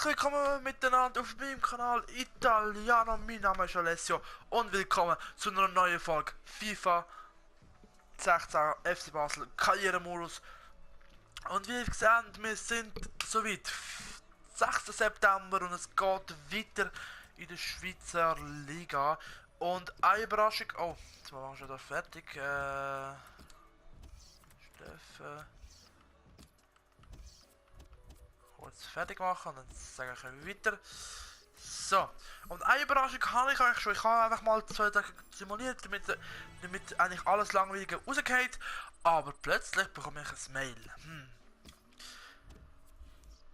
Herzlich willkommen miteinander auf meinem Kanal Italiano. Mein Name ist Alessio und willkommen zu einer neuen Folge FIFA 16 FC Basel Karrieremodus. Und wie ihr seht, wir sind soweit 6. September und es geht weiter in der Schweizer Liga. Und eine Überraschung. Oh, jetzt waren wir schon da fertig. Steffen. Kurz fertig machen und dann sage ich weiter. So, und eine Überraschung habe ich eigentlich schon. Ich habe einfach mal 2 Tage simuliert, damit eigentlich alles Langweilige rausgeht. Aber plötzlich bekomme ich ein Mail.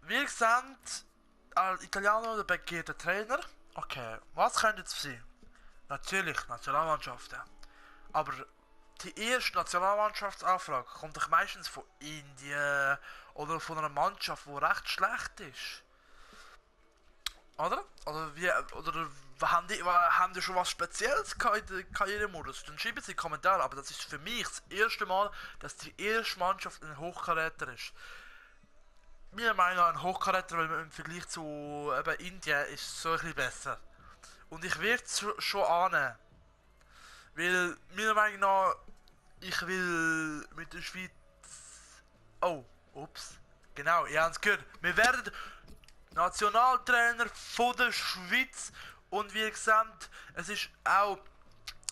Wir sind als Italiano der begehrte Trainer. Okay, was könnte es sein? Natürlich Nationalmannschaften. Aber die erste Nationalmannschaftsanfrage kommt doch meistens von Indien oder von einer Mannschaft, die recht schlecht ist. Oder? Oder haben die schon was Spezielles in der Karrieremodus? Dann schreiben sie in die Kommentare, aber das ist für mich das erste Mal, dass die erste Mannschaft ein Hochkaräter ist. Meiner Meinung nach ein Hochkaräter, weil man im Vergleich zu Indien ist so ein bisschen besser. Und ich werde es schon annehmen. Weil, meiner Meinung nach, ich will mit der Schweiz... Oh, ups. Genau, ihr habt es gehört. Wir werden Nationaltrainer von der Schweiz. Und wie gesagt, es ist auch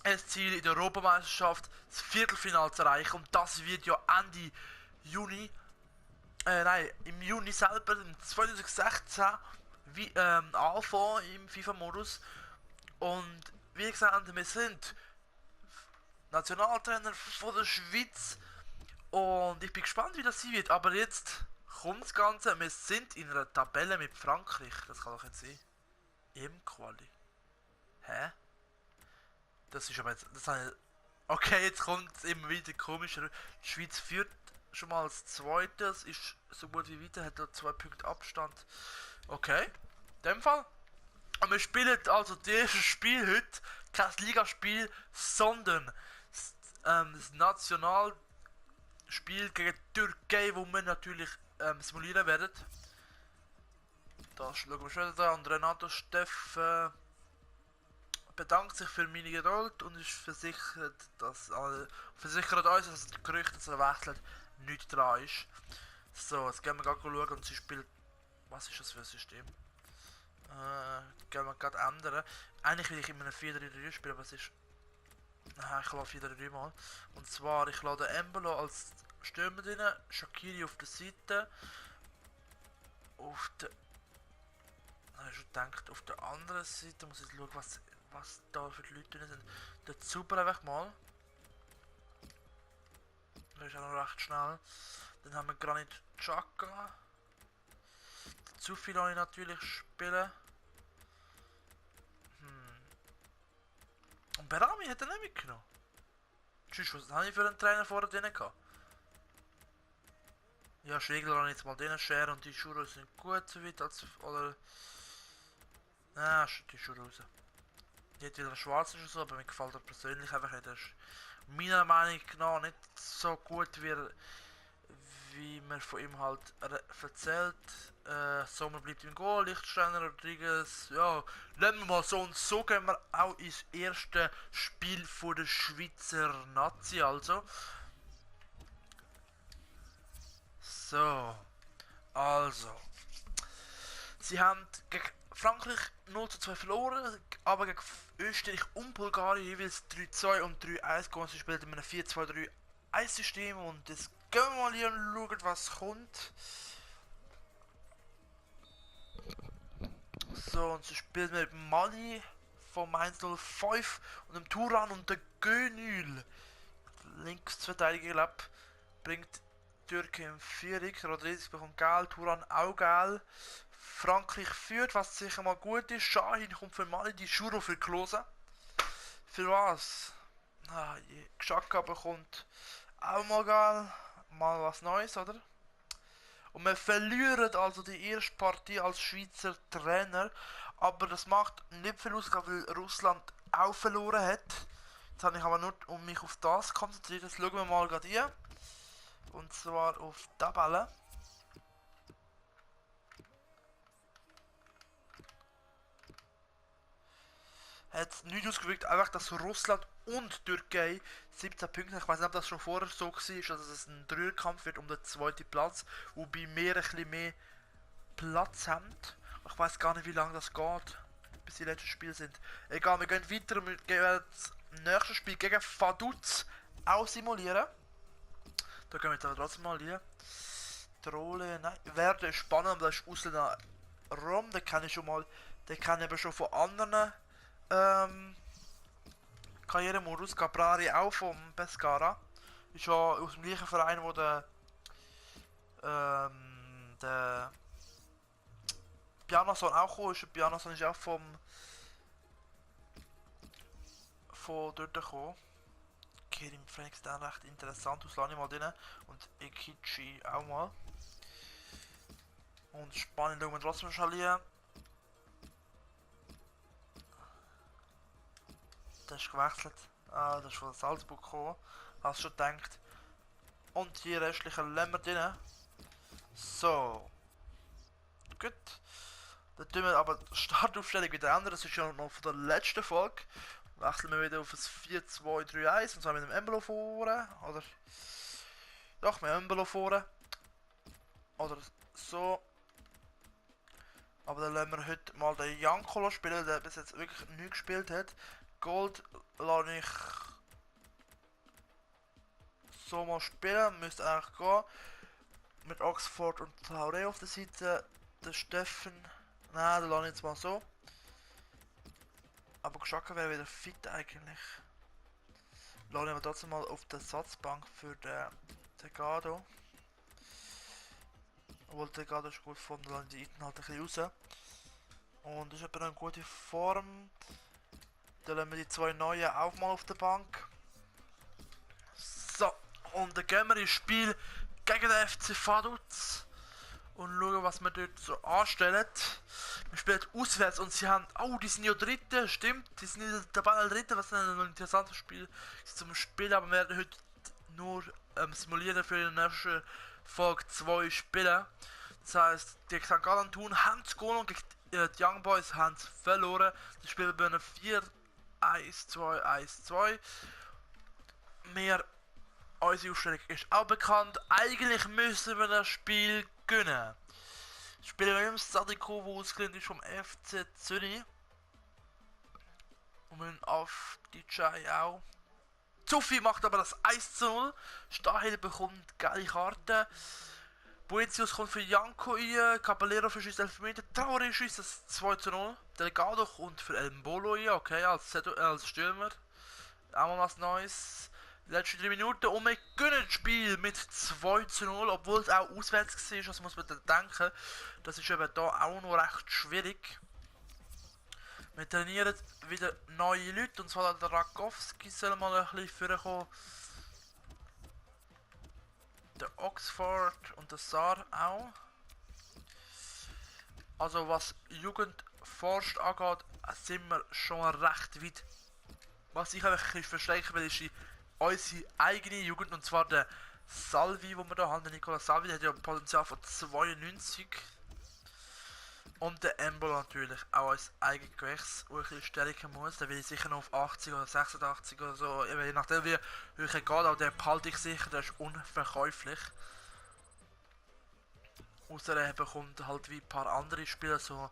ein Ziel in der Europameisterschaft, das Viertelfinale zu erreichen. Und das wird ja Ende Juni, nein, im Juni selber, im 2016, anfangen im FIFA-Modus. Und wie gesagt, wir sind Nationaltrainer von der Schweiz und ich bin gespannt, wie das sein wird. Aber jetzt kommt das Ganze. Wir sind in einer Tabelle mit Frankreich. Das kann doch jetzt sein. Im Quali. Hä? Das ist aber jetzt. Okay, jetzt kommt es immer wieder komischer. Die Schweiz führt schon mal als Zweites, ist so gut wie weiter, hat da 2 Punkte Abstand. Okay, in dem Fall. Und wir spielen also das erste Spiel heute, kein Ligaspiel, sondern das Nationalspiel gegen die Türkei, wo wir natürlich simulieren werden. Da schauen wir schon da. Und Renato Steffen bedankt sich für meine Geduld und ist versichert, versichert uns, dass das Gerücht, dass er wechselt, nicht dran ist. So, jetzt gehen wir gerade schauen und sie spielt. Was ist das für ein System? Gehen wir gerade ändern. Eigentlich will ich immer eine 4-3-3 spielen, aber es ist. Nein, ich lade 4-3 mal. Und zwar, ich lade Embolo als Stürmer drin, Shaqiri auf der Seite. Auf der. Ich habe schon gedacht, auf der anderen Seite muss ich schauen, was da für die Leute drin sind. Der Zuber einfach mal. Das ist auch noch recht schnell. Dann haben wir Granit Xhaka. Zu viel habe ich natürlich spielen. Und Berami hat er nicht mitgenommen. Tschüss, was habe ich für einen Trainer vorher drin gehabt? Ja, Schwegler habe ich jetzt mal drin, Scher und die Schuhe sind gut soweit, oder... Die Schuhe raus. Nicht wieder schwarz ist oder so, aber mir gefällt er persönlich einfach nicht. Er ist meiner Meinung nach nicht so gut wie man von ihm halt erzählt. Sommer bleibt im Goal, Lichtsteiner, Rodriguez, ja, lassen wir mal so, und so gehen wir auch ins erste Spiel von der Schweizer Nazi, also. So, also. Sie haben gegen Frankreich 0:2 verloren, aber gegen Österreich und Bulgarien jeweils 3:2 und 3:1 gewonnen. Sie spielt in einem 4-2-3-1-System und jetzt gehen wir mal hier und schauen, was kommt. So, und sie spielt mit Mali vom 1:05 und dem Turan und der Gönül. Linksverteidiger, glaube bringt Türkei in Führung. Rodriguez bekommt Gel, Turan auch Gel. Frankreich führt, was sicher mal gut ist. Shahin kommt für Mali, die Schuro für Klose. Für was? Xhaka bekommt auch mal Gel. Mal was Neues, oder? Und wir verlieren also die erste Partie als Schweizer Trainer. Aber das macht nicht viel aus, weil Russland auch verloren hat. Jetzt habe ich aber nur um mich auf das konzentriert. Jetzt schauen wir mal gerade hier. Und zwar auf die Tabelle. hat nichts ausgewirkt, einfach dass Russland und Türkei 17 Punkte, ich weiß nicht, ob das schon vorher so war, dass es ein Dreierkampf wird um den zweiten Platz, wobei wir ein bisschen mehr Platz haben. Ich weiß gar nicht, wie lange das geht, bis die letzten Spiele sind. Egal, wir gehen weiter und wir gehen das nächste Spiel gegen Vaduz auch simulieren. Da gehen wir jetzt aber trotzdem mal hier. Trolle, nein, Werde ist spannend, das ist Ausländer Rom, den kenne ich schon mal, den kenne ich aber schon von anderen Karrieremodus. Caprari auch vom Pescara. Ist ja aus dem gleichen Verein, wo der Pianason auch gekommen ist. Der Pianason ist auch von dort gekommen. Kerim Franks, der recht interessant aus, lasse ich mal drin. Und Ekichi auch mal. Und spannend schauen wir trotzdem schon hier. Der ist gewechselt. Ah, das ist von Salzburg gekommen. Hast schon gedacht. Und die restlichen lassen wir drin. So. Gut. Dann tun wir aber die Startaufstellung wieder ändern. Das ist ja noch von der letzten Folge. Wechseln wir wieder auf ein 4-2-3-1. Und zwar mit dem Embolo vorne. Oder. Doch, mit dem Embolo vorne. Oder so. Aber dann lassen wir heute mal den Jankolo spielen, der bis jetzt wirklich nicht gespielt hat. Gold lasse ich so mal spielen, müsste eigentlich gehen. Mit Oxford und Traoré auf der Seite. Der Steffen. Nein, den lasse ich jetzt mal so. Aber Geschacke wäre wieder fit eigentlich. Lasse ich aber trotzdem mal auf der Satzbank für den Tegado. Obwohl der Tegado ist gut gefunden, lasse ich die Iten halt ein bisschen raus. Und das ist aber eine gute Form. Dann lassen wir die zwei neuen auch mal auf der Bank. So, und dann gehen wir ins Spiel gegen den FC Vaduz. Und schauen, was wir dort so anstellen. Wir spielen auswärts und sie haben... Oh, die sind ja Dritte, stimmt. Die sind in der Tabelle Dritte, was ein interessantes Spiel ist zum Spielen. Aber wir werden heute nur simulieren für die nächste Folge 2 Spiele. Das heisst, die St. Gallen tun haben es gewonnen und die Young Boys haben es verloren. Das Spiel werden 4-1-2-1-2. Unsere Aufstellung ist auch bekannt. Eigentlich müssen wir das Spiel gewinnen. Spielen wir im Sadiko, wo ausgelehnt ist vom FC Zürich. Und wir auf DJ auch. Zuffi macht aber das 1:0. Stahel bekommt geile Karten. Boetius kommt für Janko rein. Caballero für Schuss 11 Meter. Traoré schießt das 2:0. Delgado kommt für El Mbolo rein. Okay, als Stürmer. Auch mal was Neues. Die letzten 3 Minuten und wir gewinnen das Spiel mit 2:0, obwohl es auch auswärts war, also muss man dann denken, das ist eben da auch noch recht schwierig. Wir trainieren wieder neue Leute, und zwar der Rakowski soll mal ein bisschen vorkommen. Der Oxford und der Saar auch. Also was Jugendforst angeht, sind wir schon recht weit. Was ich einfach ein bisschen verstärken will, ist unsere eigene Jugend, und zwar der Salvi, den wir da haben. Der Nicola Salvi, der hat ja ein Potenzial von 92. Und der Embolo natürlich auch als Eigengewächs, wo ich ein bisschen stärken muss. Der will ich sicher noch auf 80 oder 86 oder so, je nachdem wie hoch er geht, aber der behalte ich sicher, der ist unverkäuflich. Außer er bekommt halt wie ein paar andere Spieler, so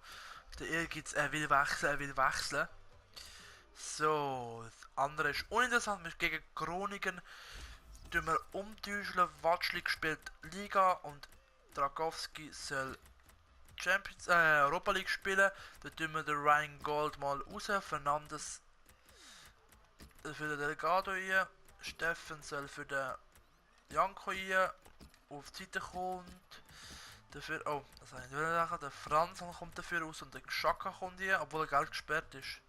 der Ehrgeiz, er will wechseln. So, das andere ist uninteressant, wir gegen Groningen tun wir umtäuschen. Watschli spielt Liga und Drakowski soll Europa League spielen. Dann tun wir den Ryan Gold mal raus, Fernandes für den Delgado rein, Steffen soll für den Janko rein, auf die Seite kommt. Dafür, oh, das habe ich nicht sagen, der Franz kommt dafür raus und der Xhaka kommt hier, obwohl er Geld gesperrt ist.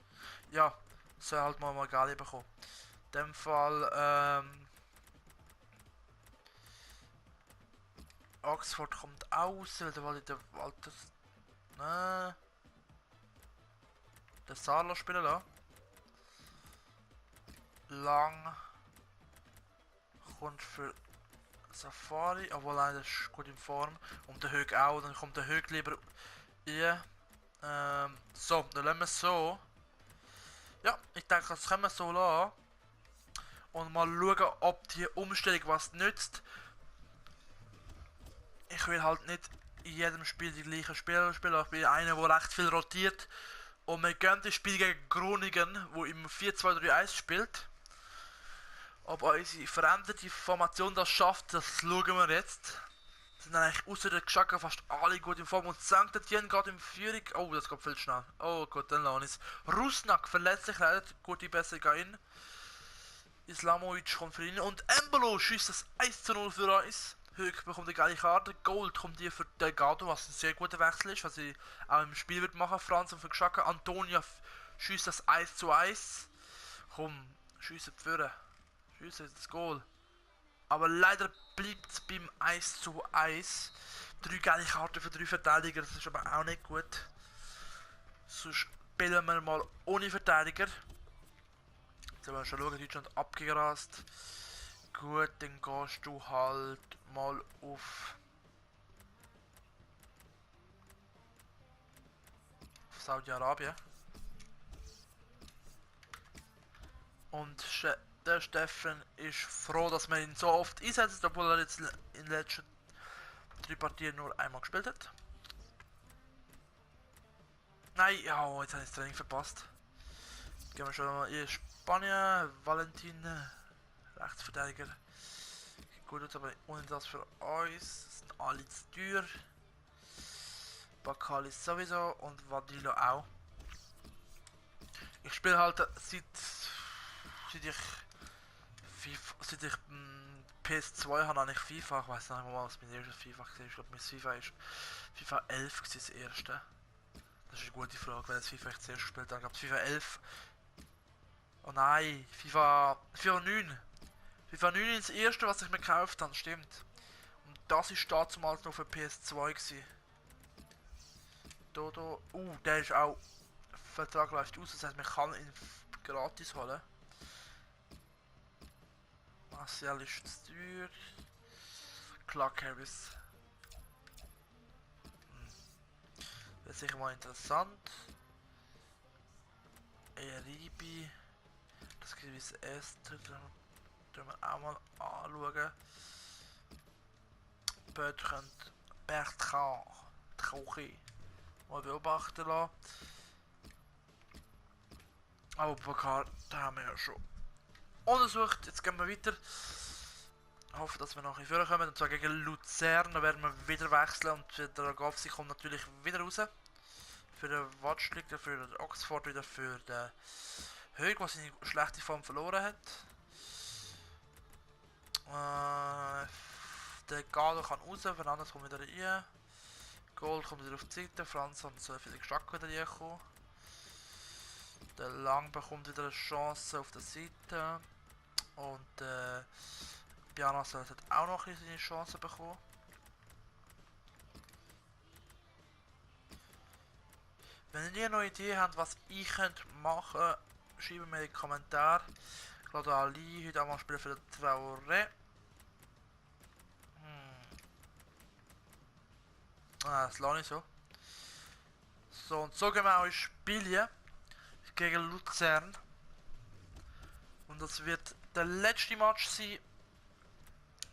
Ja, soll halt mal Magali bekommen. In dem Fall, Oxford kommt aus, weil der Walter. Der Salo spielen lassen. Lang kommt für Safari, obwohl er ist gut in Form. Und der Höck auch, dann kommt der Höck lieber rein. So, dann lassen wir es so. ja, ich denke, das können wir so lassen. Und mal schauen, ob die Umstellung was nützt. Ich will halt nicht in jedem Spiel die gleichen Spieler spielen. Ich bin einer, der recht viel rotiert. Und wir gehen das Spiel gegen Groningen, wo im 4-2-3-1 spielt. Ob unsere veränderte Formation das schafft, das schauen wir jetzt. Sind eigentlich außer der Geschacke fast alle gut in Form. Und St. Etienne gerade in Führung. Oh, das geht viel schnell. Oh gut, dann lasse ich es. Rusnak verletzt leider. Gute Besserung an ihn. Islamovic kommt für ihn. Und Embolo schießt das 1:0 für uns. Höck bekommt eine geile Karte. Gold kommt hier für Delgado, was ein sehr guter Wechsel ist, was ich auch im Spiel wird machen. Franz und für Geschacke. Antonia schießt das 1:1. Komm, schiessen führen. Schiessen das Goal. Aber leider bleibt es beim 1:1. 3 geile Karten für 3 Verteidiger, das ist aber auch nicht gut. Sonst spielen wir mal ohne Verteidiger. Jetzt wollen wir schon schauen, Deutschland abgerast. Gut, dann gehst du halt mal auf Saudi-Arabien. Und der Steffen ist froh, dass man ihn so oft einsetzt, obwohl er jetzt in den letzten 3 Partien nur einmal gespielt hat. Nein, ja, jetzt habe ich das Training verpasst. Gehen wir schon mal in Spanien. Valentin, Rechtsverteidiger. Gut, aber ohne das für uns. Sind alle zu teuer. Bakali sowieso und Vadilo auch. Ich spiele halt seit ich PS2 habe, ich FIFA. Ich weiß nicht mal, was mein erstes FIFA war. Ich glaube, mein FIFA ist FIFA 11 war das erste. Das ist eine gute Frage, wenn das FIFA ich zuerst gespielt habe. Ich glaube, FIFA 11. Oh nein, FIFA 9. FIFA 9 ist das erste, was ich mir gekauft habe, stimmt. Und das ist damals noch für PS2 gewesen. Dodo. Der ist auch. Vertrag läuft aus, das heißt, man kann ihn gratis holen. Martial ist zu teuer. Clark Harris. Das ist sicher mal interessant. Eribi. Das gewisse Esther. Tun wir auch mal anschauen. Bertrand Trauchi mal beobachten lassen. Aber Bakar, da haben wir ja schon untersucht. Jetzt gehen wir weiter. Ich hoffe, dass wir nachher vorkommen. Und zwar gegen Luzern. Da werden wir wieder wechseln. Und der Ragazzi kommt natürlich wieder raus. Für den Watschlik, für den Oxford, wieder für den Höck, der seine schlechte Form verloren hat. Der Galo kann raus, Fernandes kommt wieder rein. Gold kommt wieder auf die Seite, Franz und so viele Geschmack wieder reinkommen. Der Lang bekommt wieder eine Chance auf der Seite. Und Piano hat auch noch seine Chance bekommen. Wenn ihr noch Ideen habt, was ich machen könnte, schreibt mir in die Kommentare. Claude Ali, heute auch mal spielen für den Traoré. Das lasse ich so. So, und so gehen wir auch ins Spiel hier gegen Luzern. Und das wird der letzte Match sein.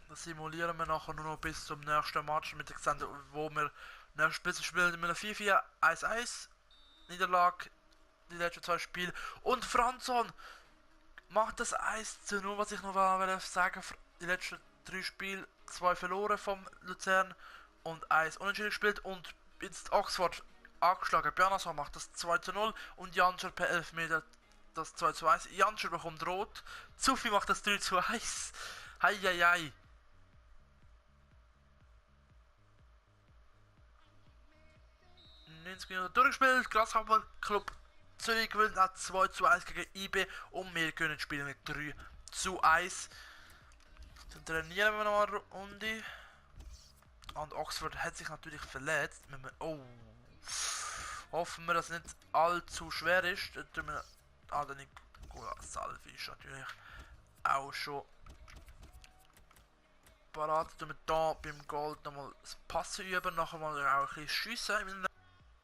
Das simulieren wir nachher nur noch bis zum nächsten Match mit der Gesandten, wo wir nächstes spielen mit einer 4-4-1-1 Niederlage, die letzten 2 Spiele. Und Franzon macht das 1:0, was ich noch sagen wollte. Die letzten 3 Spiele, 2 verloren vom Luzern und 1 unentschieden gespielt. Und jetzt Oxford angeschlagen. Bjarnason macht das 2:0 und Janscher per 11 Meter das 2:1. Janscher bekommt rot. Zufi macht das 3:1. Heieiei. 90 Minuten durchgespielt. Grasshopper Club Zürich gewinnt auch 2:1 gegen IB und wir können spielen mit 3:1. Dann trainieren wir noch eine Runde. Und Oxford hat sich natürlich verletzt. Oh. Hoffen wir, dass es nicht allzu schwer ist. Dann tun wir der Nicola Salvi ist natürlich auch schon parat. Tun wir hier beim Gold nochmal das Passen üben. Nachher mal auch ein bisschen schiessen.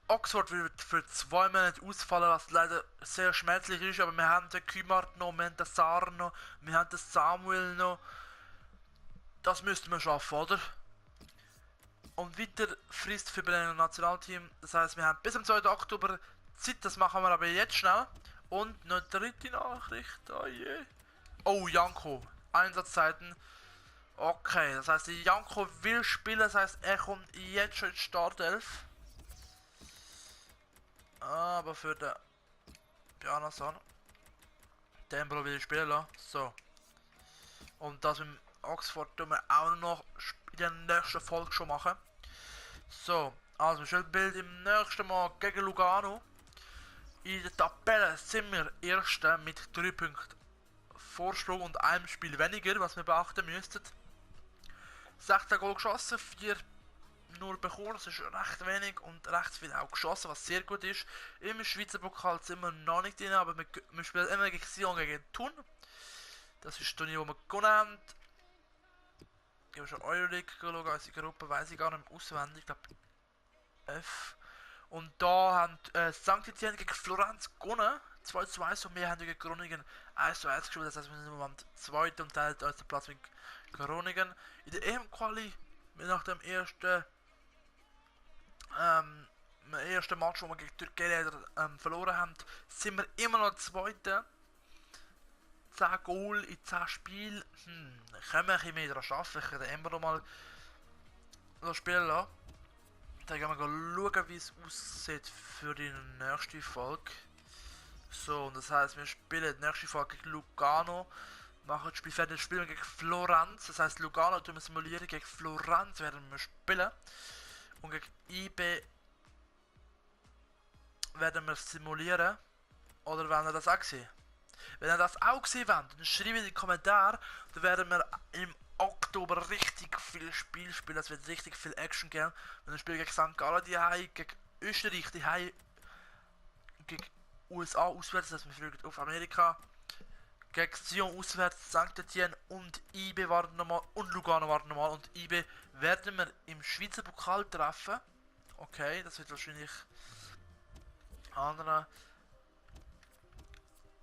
Oxford wird für 2 Monate ausfallen, was leider sehr schmerzlich ist, aber wir haben den Kümart noch, wir haben den Sar noch, wir haben den Samuel noch. Das müssten wir schaffen, oder? Und weiter Frist für Berliner Nationalteam, das heißt, wir haben bis zum 2. Oktober Zeit, das machen wir aber jetzt schnell. Und eine dritte Nachricht, oh je. Oh, Janko, Einsatzzeiten. Okay, das heißt, Janko will spielen, das heißt, er kommt jetzt schon in die Startelf. Aber für den Bjarnason. Dembro will ich spielen lassen. So. Und das mit Oxford tun wir auch noch in der nächsten Folge schon machen. So, also Bild im nächsten Mal gegen Lugano. In der Tabelle sind wir Erste mit 3 Punkten Vorsprung und einem Spiel weniger, was wir beachten müssten. 16 Goal geschossen, 4 nur bekommen, das ist recht wenig und recht viel auch geschossen, was sehr gut ist. Im Schweizer Pokal sind wir noch nicht drin, aber wir spielen immer gegen Sion gegen Thun. Das ist das Turnier, das wir gewonnen haben. Ich habe schon Euroleague geschaut, unsere Gruppe weiß ich gar nicht mehr auswendig, ich glaube F. Und da haben St. Etienne gegen Florenz gewonnen, 2:1 und wir haben gegen Groningen 1:1 gespielt, das heißt wir sind im Moment Zweiter und teilt uns den Platz mit Groningen. In der EM-Quali, nach dem ersten Match, wo wir gegen Türkei verloren haben, sind wir immer noch Zweiter. 10 Goal in 10 Spielen. Können wir ein bisschen mehr daran arbeiten. Ich kann den Ember noch mal spielen lassen. Dann gehen wir schauen, wie es aussieht für die nächste Folge. So, und das heisst, wir spielen die nächste Folge gegen Lugano. Machen das Spiel fertig, spielen gegen Florenz. Das heisst, Lugano tun wir simulieren, gegen Florenz werden wir spielen. Und gegen IB werden wir simulieren. Oder werden wir das auch sehen? Wenn ihr das auch gesehen habt, dann schreibt in die Kommentare, dann werden wir im Oktober richtig viel Spiel spielen, es wird richtig viel Action geben. Wenn wir spielen gegen St. Gallen die Hause, gegen Österreich die Hause, gegen USA auswärts, das heißt wir fliegen auf Amerika, gegen Sion auswärts, St. Etienne und IB warten nochmal und Lugano warten nochmal und IB werden wir im Schweizer Pokal treffen. Okay, das wird wahrscheinlich andere.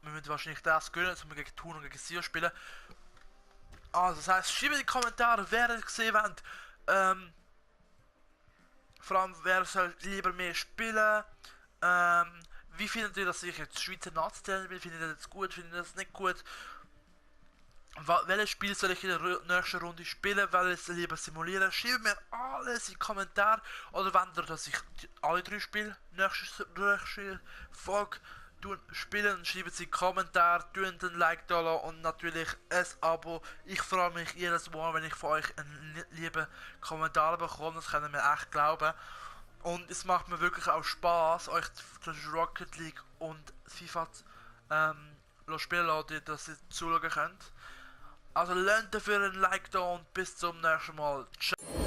Wir müssen wahrscheinlich das gönnen, dass wir gegen Thun und gegen Sion spielen. Also, das heisst, schreibt in die Kommentare, wer es gesehen wollt. Vor allem, wer soll lieber mehr spielen. Wie findet ihr, dass ich jetzt Schweizer Nazi-Trainer bin? Findet ihr das gut? Findet ihr das nicht gut? Welches Spiel soll ich in der nächsten Runde spielen? Welches lieber simulieren? Schreibt mir alles in die Kommentare. Oder wenn ihr, dass ich alle 3 Spiele nächste Folge spielen, schreibt es in die Kommentare, tun den Like da lassen und natürlich ein Abo. Ich freue mich jedes Mal, wenn ich von euch einen lieben Kommentar bekomme, das können wir echt glauben. Und es macht mir wirklich auch Spaß, euch zwischen Rocket League und FIFA spielen lassen, dass ihr zuschauen könnt. Also lasst dafür ein Like da und bis zum nächsten Mal. Ciao.